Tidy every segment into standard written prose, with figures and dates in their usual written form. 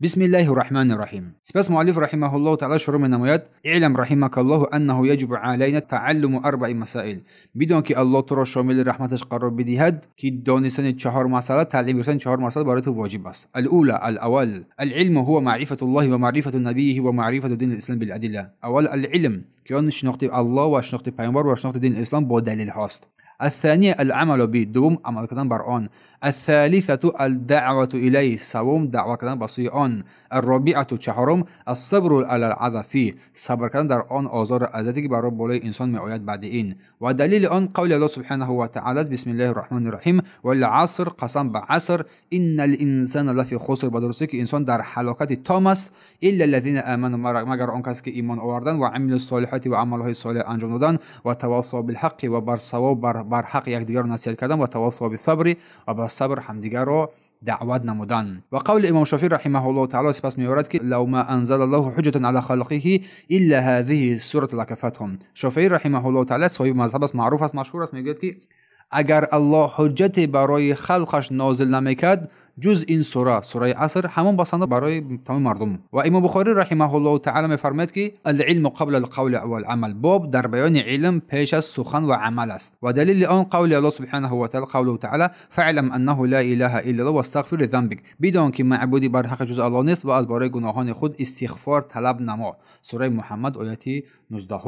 بسم الله الرحمن الرحیم. سپس مؤلف رحمه الله تعالی شروع می‌نماید: اعلم رحمك الله انه يجب علينا تعلم اربع مسائل. بدون که الله تو را شامل رحمتش قرار بدهد که دانستن چهار مسئله، تعلیم گرفتن چهار مسئله برای تو واجب است. الاولى الاول العلم هو معرفة الله و معرفة نبیه و معرفة دین الاسلام بالادله. اول العلم که آن شناخت الله و شناخت پیامبر و شناخت دین اسلام با دلیل هاست. الثانية العمل به، دوم عمل کردن بر آن. الثالثة الدعوة إليه، سوم دعوة کردن به سوی آن. الرابعة چهارم الصبر على الأذى فيه، صبر کردن در آن آزار اذیتی که برای بالای انسان می آید بعد این. و دلیل آن قول الله سبحانه و تعالی: بسم الله الرحمن الرحیم والعصر، قسم به عصر، ان الانسان لفی خسر، به درستی که انسان در هلاکت تام است، الا الذين آمنوا، مگر آن کس که ایمان آوردن و عملوا الصالحات و عملهای صالح انجام دادن، و تواصوا بالحق و بر صواب بر حق یکدیگر را نصیحت کردن، و تواصوا بالصبر و بر صبر همدیگر را دعوت نمودن. و قول امام شافعی رحمه الله تعالی سپس می‌آورد که لو ما انزل الله حجة على خلقه الا هذه السورة لکفتهم. شافعی رحمه الله تعالی صاحب مذهب است، معروف است، مشهور است، میگوید که اگر الله حجت برای خلقش نازل نمیکرد جز این سوره، سوره عصر، همان بسنده برای تمام مردم. و امام بخاری رحمه الله تعالی میفرماید که العلم قبل القول والعمل، باب در بیان علم پیش از سخن و عمل است. و دلیل آن قول الله سبحانه و تعالی، قوله تعالی فاعلم انه لا اله الا الله واستغفر لذنبك، بدان که معبودی بر حق جز الله نیست و از برای گناهان خود استغفار طلب نما. سوره محمد آیه 19.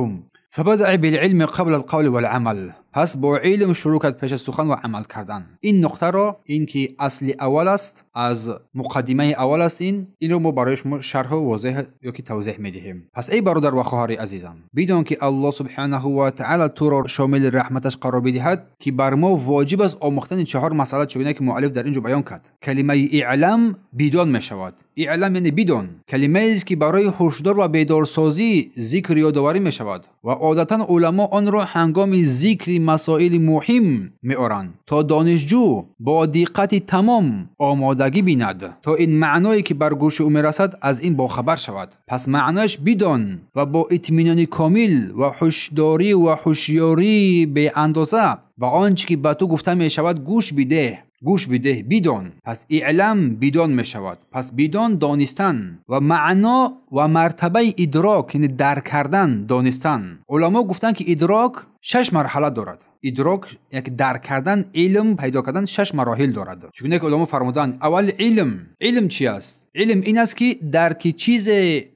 فبدأ بالعلم قبل القول والعمل، پس با علم شروع کرد پیش از سخن و عمل کردن. این نقطه را، این که اصل اول است، از مقدمه اول است، این رو ما برای شما شرح و واضح یا که توضیح میدهیم. پس ای برادر و خواهر عزیزم، بدان که الله سبحانه و تعالی تو را شامل رحمتش قرار بدهد که بر ما واجب است آموختن چهار مسئله چگونه که مؤلف در اینجا بیان کرد. کلمه اعلم بدان میشود. اعلم یعنی بدان، کلمه است که برای هشدار و بیدارسازی ذکر یادآوری میشود و عادتا علما آن را هنگام ذکر مسائل مهم میآورند تا دانشجو با دقت تمام آمادگی بیند تا این معنایی که بر گوش او میرسد از این باخبر شود. پس معنایش بدان و با اطمینان کامل و هوشداری و هوشیاری به اندازه به آنچه که به تو گفته میشود گوش بده، گوش بده، بدان. پس اعلم بدان می شود. پس بدان دانستن و معنا و مرتبه ادراک یعنی درک کردن، دانستن. علما گفتن که ادراک شش مرحله دارد. ادراک یک درک کردن، علم پیدا کردن شش مراحل دارد. چون که علما فرمودند اول علم. علم چی است؟ علم این است که درک چیز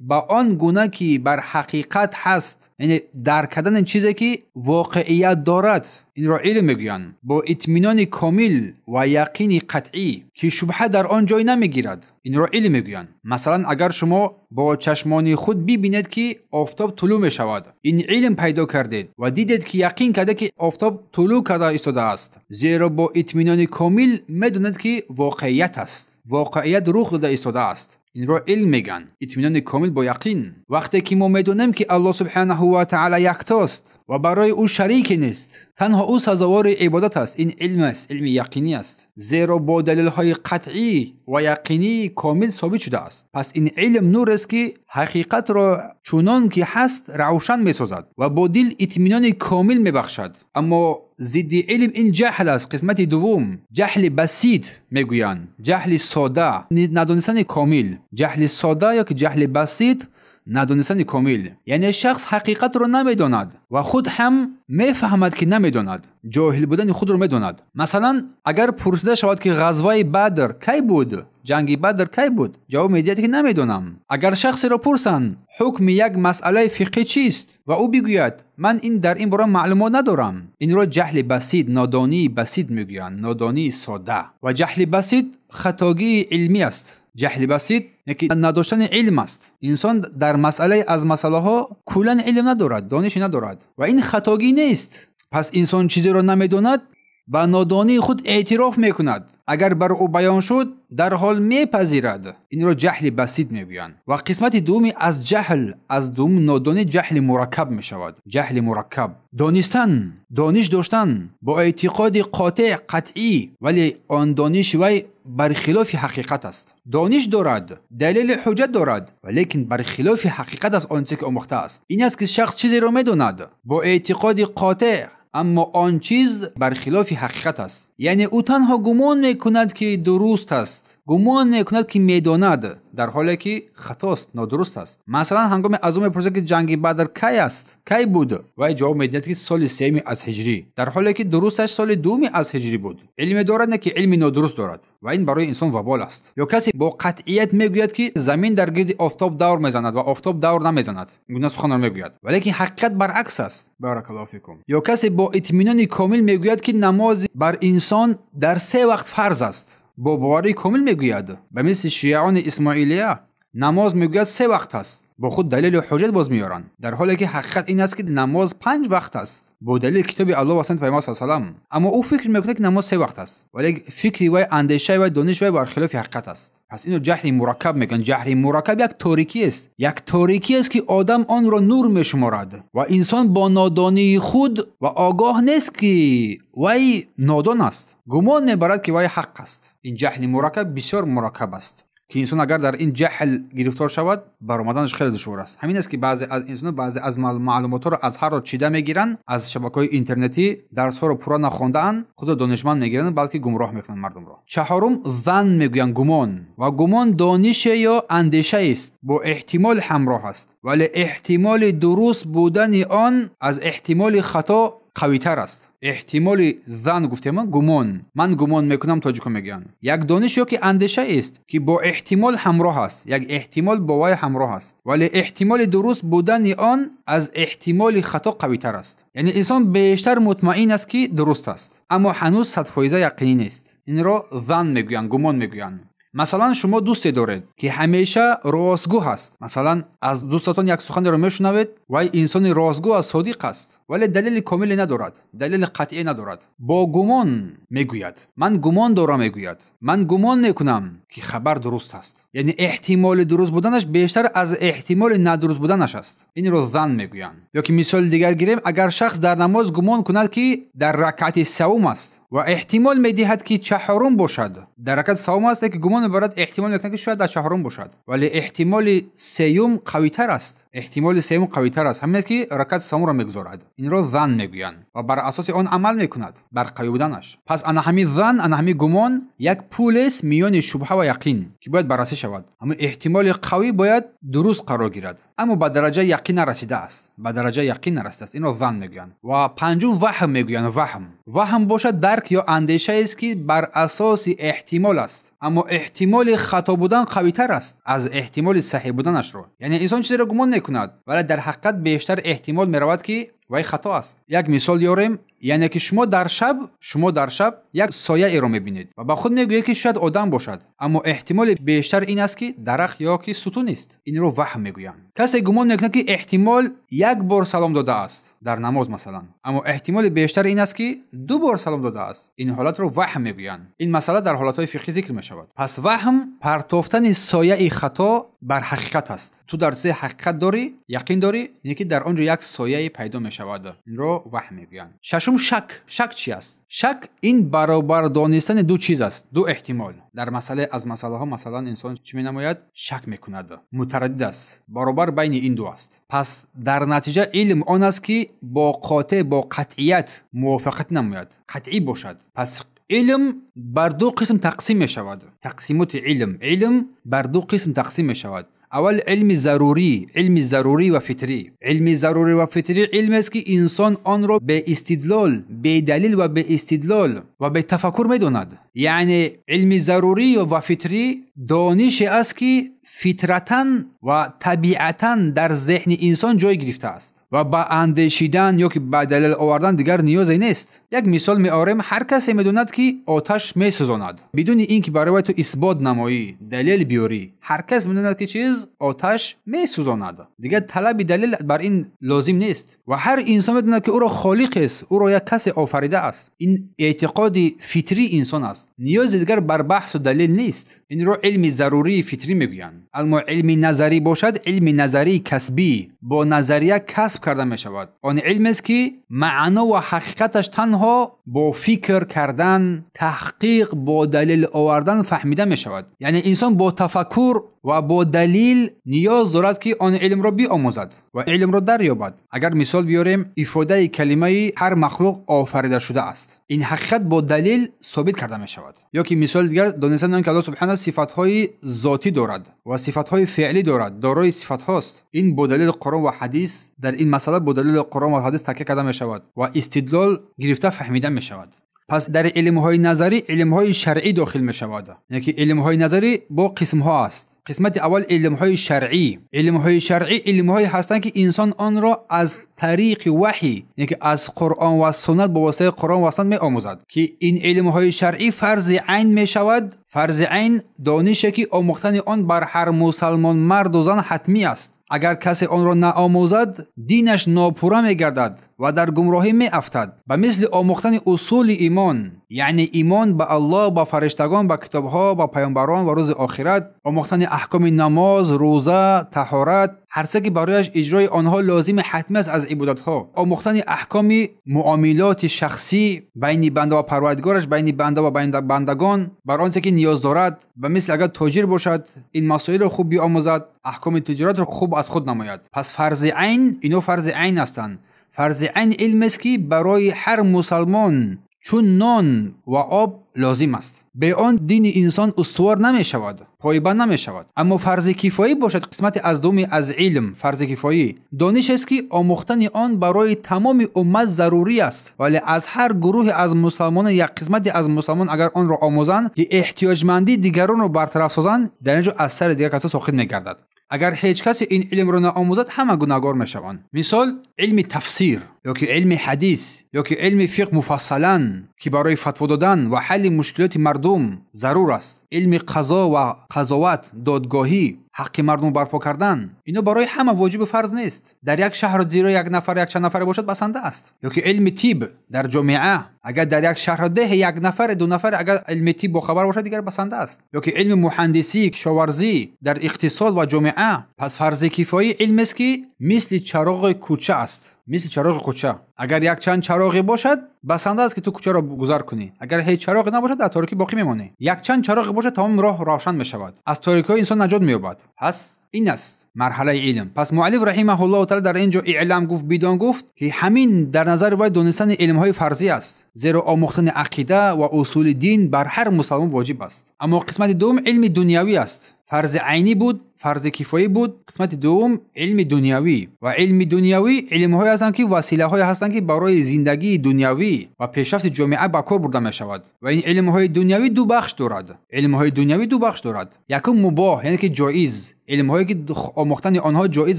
با آن گونه که بر حقیقت هست، یعنی درک کردن چیزی که واقعیت دارد، این را علم میگویند، با اطمینان کامل و یقین قطعی که شبهه در آن جای نمیگیرد، این را علم میگویند. مثلا اگر شما با چشمان خود ببینید که آفتاب طلوع میشود، این علم پیدا کردید و دیدید که یقین کرده که آفتاب طلوع کرده ایستاده است، زیرا با اطمینان کامل میدونید که واقعیت است، واقعیت رخ داده ایستاده است. این را علم میگن، اطمینان کامل با یقین. وقتی که ما میدونیم که الله سبحانه و تعالی یکتاست و برای او شریک نیست، تنها او سزاوار عبادت است، این علم است، علم یقینی است، زیرا با دلیل های قطعی و یقینی کامل ثابت شده است. پس این علم نور است که حقیقت را چنان که هست روشن میسازد و با دل اطمینان کامل میبخشد. اما ضد علم این جهل است. قسمت دوم جهل بسیط میگویند، جهل ساده، ندانستن کامل. جهل ساده یا که جهل بسیط، ندانستن کامل، یعنی شخص حقیقت را نمیداند و خود هم میفهمد که نمیداند، جاهل بودن خود را میداند. مثلا اگر پرسیده شود که غزوه بدر کی بود، جنگ بدر کی بود، جواب میدهد که نمیدانم. اگر شخصی را پرسند حکم یک مسئله فقهی چیست و او بگوید من این در این باره معلومات ندارم، این را جهل بسیط، نادانی بسیط میگویند، نادانی ساده. و جهل بسیط خطاگی علمی است. جهل بسیط یکی نداشتن علم است. انسان در مسئله از مسئله ها کلا علم ندارد، دانش ندارد و این خطاگی نیست. پس انسان چیزی را نمیداند، به نادانی خود اعتراف میکند، اگر بر او بیان شد در حال میپذیرد، این را جهل بسیط میگویند. و قسمت دومی از جهل، از دوم نادانی، جهل مرکب میشود. جهل مرکب دانستن، دانش داشتن با اعتقاد قاطع قطعی، ولی آن دانش وی برخلاف حقیقت است. دانش دارد، دلیل حجت دارد، ولیکن برخلاف حقیقت است آنچه که آموخته است. این است که شخص چیزی را میداند با اعتقاد قاطع، اما آن چیز برخلاف حقیقت است. یعنی او تنها گمان میکند که درست است Гумон мекунад, ки медонад, дар ҳоле ки хатост, нодуруст аст. Масалан, ҳангоми аз ӯ мепурсад, ки ҷанги Бадр кай аст, кай буд, вай ҷавоб медиҳад, ки соли сеюми аз ҳиҷрӣ, дар ҳоле ки дурусташ соли дуюми аз ҳиҷрӣ буд. Илме дорад, не ки илми нодуруст дорад, ва ин барои инсон вабол аст. Ё касе бо қатъият мегӯяд, ки замин дар гирди офтоб давр мезанад ва офтоб давр намезанад. Ин гуна суханро мегӯяд, валекин ҳақиқат баръакс аст. Баракаллоҳу фикум. Ё касе бо итминони комил мегӯяд, ки намоз бар инсон дар се вақт фарз аст. Бо боварии комил мегӯяд. Ба мисли шиаони Исмоилия намоз мегӯяд се вақт аст. Бо худ далелу ҳуҷҷат боз меоранд, дар ҳоле ки ҳақиқат ин аст, ки намоз 5 вақт аст бо далели китоби Аллоҳ ва суннати Паёмбар саллаллоҳу алайҳи васаллам. Аммо ӯ фикр мекунад, ки намоз се вақт аст, вале фикри вай, андешаи вай, дониши вай бар хилофи ҳақиқат аст. Пас инро ҷаҳли мураккаб мегӯянд. Ҷаҳли мураккаб як торикӣ аст, як торикӣ аст, ки одам онро нур мешуморад ва инсон бо нодонии худ ва огоҳ нест, ки вай нодон аст, гумон мебарад, ки вай ҳақ аст. Ин ҷаҳли мураккаб бисёр мураккаб аст, ки инсон агар дар ин ҷаҳл гирифтор шавад, баромаданаш хеле душвор аст. Ҳамин аст, ки баъзе аз инсонҳо баъзе аз маълумотҳоро аз ҳар ро чида мегиранд, аз шабакаҳои интернетӣ дарсҳоро пурра нахондаанд, худро донишманд мегиранд, балки гумроҳ мекунанд мардумро. Чаҳорум, зан мегӯянд, гумон. Ва гумон донише ё андешаест, бо эҳтимол ҳамроҳ аст, вале эҳтимоли дуруст будани он аз эҳтимоли хато қавитар аст. Эҳтимоли зан гуфтем, гумон. Ман гумон мекунам, тоҷико мегӯянд. Як дониш ё ки андеша аст, ки бо эҳтимол ҳамроҳ аст, як эҳтимол бо вай ҳамроҳ аст, вале эҳтимоли дуруст будани он аз эҳтимоли хато қавитар аст. Яъне инсон бештар мутмаин аст, ки дуруст аст, аммо ҳанӯз 100% яқинӣ нест. Инро зан мегӯянд, гумон мегӯянд. Масалан, шумо дӯсте доред, ки ҳамеша ростгӯ ҳаст. Масалан, аз дӯстатон як суханеро мешунавед, вай инсони ростгӯ аст, содиқ аст, вале далели комиле надорад, далели қатъие надорад. Бо гумон мегӯяд, ман гумон дорам, мегӯяд, ман гумон мекунам, ки хабар дуруст аст. Яъне эҳтимоли дуруст буданаш бештар аз эҳтимоли надуруст буданаш аст. Инро зан мегӯянд. Ё ки мисоли дигар гирем, агар шахс дар намоз гумон кунад, ки дар ракъати севум аст ва эҳтимол медиҳад, ки чаҳорум бошад, дар ракъати севум аст, ки гумон мебарад, эҳтимол мекунад, ки шояд дар чаҳорум бошад, вале эҳтимоли сеюм қавитар аст. Эҳтимоли сеюм қавитар аст, ҳамин аст, ки ракъати севумро мегузорад. Инро зан мегӯянд ва бар асоси он амал мекунад бар қавӣ буданаш. Пас ана ҳамин зан, ана ҳамин гумон як пулест миёни шубҳа ва яқин, ки бояд баррасӣ шавад. Ҳамин эҳтимоли қавӣ бояд дуруст қарор гирад, аммо ба дараҷаи яқин нарасидааст, ба дараҷаи яқин нарасидааст. Инро зан мегӯянд. Ва панҷум, ваҳм мегӯянд. Ваҳм, ваҳм бошад дарк ё андешаест, ки бар асоси эҳтимол аст, аммо эҳтимоли хато будан қавитар аст аз эҳтимоли саҳеҳ буданашро. Яъне инсон чизеро гумон мекунад, вале дар ҳақиқат бештар эҳтимол меравад, ки вай хато аст. Як мисол ёрем, яъне ки шумо дар шаб як сояеро мебинед ва ба худ мегӯед, ки шояд одам бошад, аммо эҳтимоли бештар ин аст, ки дарахт ё ки сутун аст. Инро ваҳм мегӯянд. Касе гумон мекунад, ки эҳтимол як бор салом додааст дар намоз масалан, аммо эҳтимоли бештар ин аст, ки ду бор салом додааст. Ин ҳолатро ваҳм мегӯянд. Ин масъала дар ҳолатҳои фиқҳӣ зикр мешавад. Пас ваҳм партофтани сояи хато бар ҳақиқат аст. Ту дар се ҳақиқат дорӣ, яқин дорӣ, ине ки дар он ҷо як сояе пайдо мешавад. Инро ваҳм мегӯянд. Шашум, шак. Шак чи аст? Шак ин баробар донистани ду чиз аст, ду эҳтимол. Дар масъалае аз масъалаҳо масалан инсон чӣ менамояд? Шак мекунад, мутараддид аст, баробар байни ин ду аст. Пас дар натиҷа илм он аст, ки бо қотеъ, бо қатъият мувофиқат намояд, қатъӣ бошад. Пас илм бар ду қисм тақсим мешавад. Тақсимоти илм, илм бар ду қисм тақсим мешавад. Аввал илми зарурӣ, илми зарурӣ ва фитрӣ. Илми зарурӣ ва фитрӣ илмест, ки инсон онро беистидлол, бедалил ва беистидлол ва бетафаккур медонад. Яъне илми зарурӣ ва фитрӣ донише аст, ки фитратан ва табиатан дар зеҳни инсон ҷой гирифтааст ва ба андешидан ё ки ба далел овардан дигар ниёзе нест. Як мисол меорем, ҳар касе медонад, ки оташ месӯзонад, бидуни ин ки барои ту исбот намоӣ, далел биёрӣ. Ҳар кас медонад, ки чиз оташ месӯзонад, дигар талаби далел бар ин лозим нест. Ва ҳар инсон медонад, ки ӯро холиқ аст, ӯро як касе офаридааст. Ин эътиқоди фитрии инсон аст, ниёзи дигар бар баҳсу далел нест. Инро илми зарурии фитрӣ мегӯянд. Аммо илми назарӣ бошад, илми назарии касбӣ бо назария касб карда мешавад. Он илмест, ки маъно ва ҳақиқаташ танҳо бо фикр кардан, таҳқиқ, бо далел овардан фаҳмида мешавад. Яъне инсон бо тафаккур ва бо далил ниёз дорад, ки он илмро биомӯзад ва илмро дарёбад. Агар мисол биёрем, ифодаи калимаи ҳар махлуқ офарида шудааст, ин ҳақиқат бо далил собит карда мешавад. Ё ки мисоли дигар, донистан он ки Аллоҳ субҳана сифатҳои зотӣ дорад ва сифатҳои феълӣ дорад, дорои сифатҳост, ин бо далели Қуръон ва ҳадис, дар ин масъала бо далели Қуръон ва ҳадис такя карда мешавад ва истидлол гирифта фаҳмида мешавад. Пас дар илмҳои назарӣ илмҳои шаръӣ дохил мешавад. Яъне ки илмҳои назарӣ бо қисмҳо аст. Қисмати аввал илмҳои шаръӣ. Илмҳои шаръӣ илмҳое ҳастанд, ки инсон онро аз тариқи ваҳй, яъне ки аз Қуръон ва суннат, бо воситаи Қуръон ва суннат меомӯзад, ки ин илмҳои шаръӣ фарзи айн мешавад. Фарзи айн донише, ки омӯхтани он бар ҳар мусалмон марду зан ҳатмӣ аст. Агар касе онро наомӯзад, динаш нопурра мегардад ва дар гумроҳӣ меафтад. Ба мисли омӯхтани усули имон, яъне имон ба Аллоҳ, ба фариштагон, ба китобҳо, ба паёмбарон ва рӯзи охират, омӯхтани аҳкоми намоз, рӯза, таҳорат, ҳар чизе ки барояш иҷрои онҳо лозими ҳатмӣ аст аз ибодатҳо, омӯхтани аҳкоми муомилоти шахсӣ байни банда ва парвардигораш, байни банда ва байни бандагон, бар он чизе ки ниёз дорад. Ба мисли агар тоҷир бошад, ин масоилро хуб биомӯзад, аҳкоми тиҷоратро хуб аз худ намояд. Пас фарзи айн, ино фарзи айн ҳастанд. Фарзи айн илмест, ки барои ҳар мусалмон чун нон ва об лозим аст. Бе он дини инсон устувор намешавад, пойбанд намешавад. Аммо фарзи кифоӣ бошад, қисмати аз дуюми аз илм, фарзи кифоӣ дониш аст, ки омӯхтани он барои тамоми уммат зарурӣ аст, вале аз ҳар гурӯҳе аз мусалмонон як қисмате аз мусалмон агар онро омӯзанд, ки эҳтиёҷмандии дигаронро бартараф созанд, дар ин ҷо аз сари дигар касо соқит мегардад. Агар ҳеҷ касе ин илмро наомӯзад, ҳама гунаҳгор мешаванд. Мисол, илми тафсир ё ки илми ҳадис ё ки илми фиқҳ муфассалан, ки барои фатво додан ва ҳалли мушкилоти мардум зарур аст, илми қазо ва қазоват, додгоҳӣ, ҳаққи мардум барпо кардан, ино барои ҳама воҷибу фарз нест. Дар як шаҳру диёр як нафар, як чанд нафаре бошад, басанда аст. Ё ки илми тиб дар ҷомеа, агар дар як шаҳру деҳ як нафаре, ду нафаре агар илми тиб бохабар бошад, дигар басанда аст. Ё ки илми муҳандисӣ, кишоварзӣ, дар иқтисод ва ҷомеа. Пас фарзи кифоӣ илмест, ки мисли чароғи кӯча аст. Мисли чароғи кӯча, агар якчанд чароғе бошад, басанда аст, ки ту кӯчаро гузар кунӣ. Агар ҳеҷ чароғе набошад, дар торикӣ боқӣ мемонӣ. Якчанд чароғе бошад, тамоми роҳ равшан мешавад, аз торикиҳои инсон наҷот меёбад. Пас ин аст марҳалаи илм. Пас муаллиф раҳимаҳуллоҳу таала дар ин ҷо иълам гуфт, бидон гуфт, ки ҳамин дар назари вай донистани илмҳои фарзӣ аст, зеро омӯхтани ақида ва усули дин бар ҳар мусалмон воҷиб аст. Аммо қисмати дуюм илми дунявӣ аст. Фарзи айнӣ буд, фарзи кифоӣ буд. Қисмати дуюм илми дунявӣ. Ва илми дунявӣ илмҳое ҳастанд, ки василаҳое ҳастанд, ки барои зиндагии дунявӣ ва пешрафти ҷомеа ба кор бурда мешавад. Ва ин илмҳои дунявӣ ду бахш дорад. Илмҳои дунявӣ ду бахш дорад. Якум мубоҳ, яъне ки ҷоиз, илмҳое ки омӯхтани онҳо ҷоиз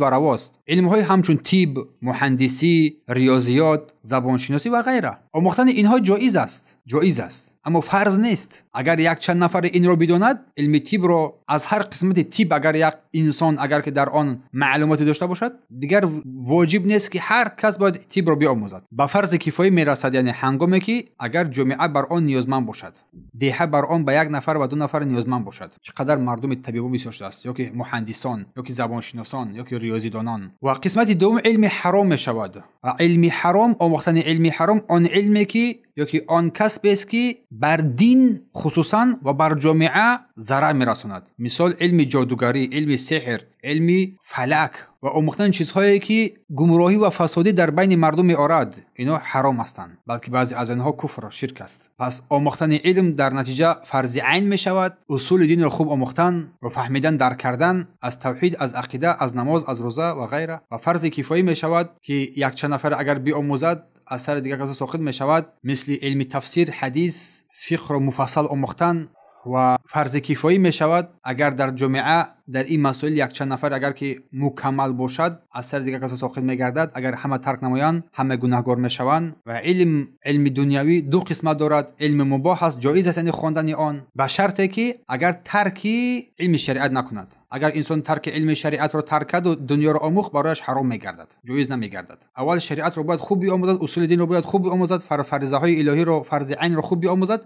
ва равост, илмҳои ҳамчун тиб, муҳандисӣ, риёзиёт, забоншиносӣ ва ғайра. Омӯхтани инҳо ҷоиз аст, ҷоиз аст, аммо фарз нест. Агар якчанд нафар инро бидонад, илми тибро, аз ҳар қисмати тиб агар як инсон агар ки дар он маълумоте дошта бошад, дигар воҷиб нест, ки ҳар кас бояд тибро биомӯзад. Ба фарзи кифоӣ мерасад, яъне ҳангоме ки агар ҷомеа бар он ниёзманд бошад, деҳа бар он ба як нафар ва ду нафар ниёзманд бошад. Чӣ қадар мардуми табибон бисёр шудааст, ё ки муҳандисон, ё ки забоншиносон, ё ки риёзидонон. Ва қисмати дуюм илми ҳаром мешавад. Ва илми ҳаром, омӯхтани илми ҳаром, он илме ки ё ки он касбест, ки бар дин хусусан ва бар ҷомеа зарар мерасонад. Мисол, илми ҷодугарӣ, илми сеҳр, илми фалак ва омӯхтани чизҳое, ки гумроҳӣ ва фасодӣ дар байни мардум меорад, ино ҳаром ҳастанд, балки баъзе аз инҳо куфр, ширк аст. Пас омӯхтани илм дар натиҷа фарзи айн мешавад. Усули динро хуб омӯхтан ва фаҳмидан, дарк кардан аз тавҳид, аз ақида, аз намоз, аз рӯза ва ғайра. Ва фарзи кифоӣ мешавад, ки якчанд нафар агар биомӯзад, аз сари дигар касо соқит мешавад, мисли илми тафсир, ҳадис, фиқҳро муфассал омӯхтан. Ва фарзи кифоӣ мешавад, агар дар ҷомеа дар ин масоил якчанд нафар агар ки мукаммал бошад, аз сари дигар касо соқит мегардад. Агар ҳама тарк намоянд, ҳама гунаҳгор мешаванд. Ва илм, илми дунявӣ ду қисмат дорад. Илми мубоҳ аст, ҷоиз аст, яъне хондани он, ба шарте ки агар тарки илми шариат накунад. Агар инсон тарки илми шариатро тарк карду дунёро омӯхт, барояш ҳаром мегардад, ҷоиз намегардад. Аввал шариатро бояд хуб биомӯзад, усули динро бояд хуб биомӯзад, фаризаҳои илоҳиро, фарзи айнро хуб биомӯзад.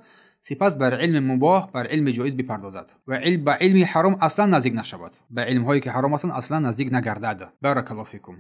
Сипас бар илми мубоҳ, бар илми ҷоиз бипардозад ва ба илми ҳаром аслан наздик нашавад. Ба илмҳое ки ҳаром ҳастанд, аслан наздик нагардад. Баракаллоҳу фикум.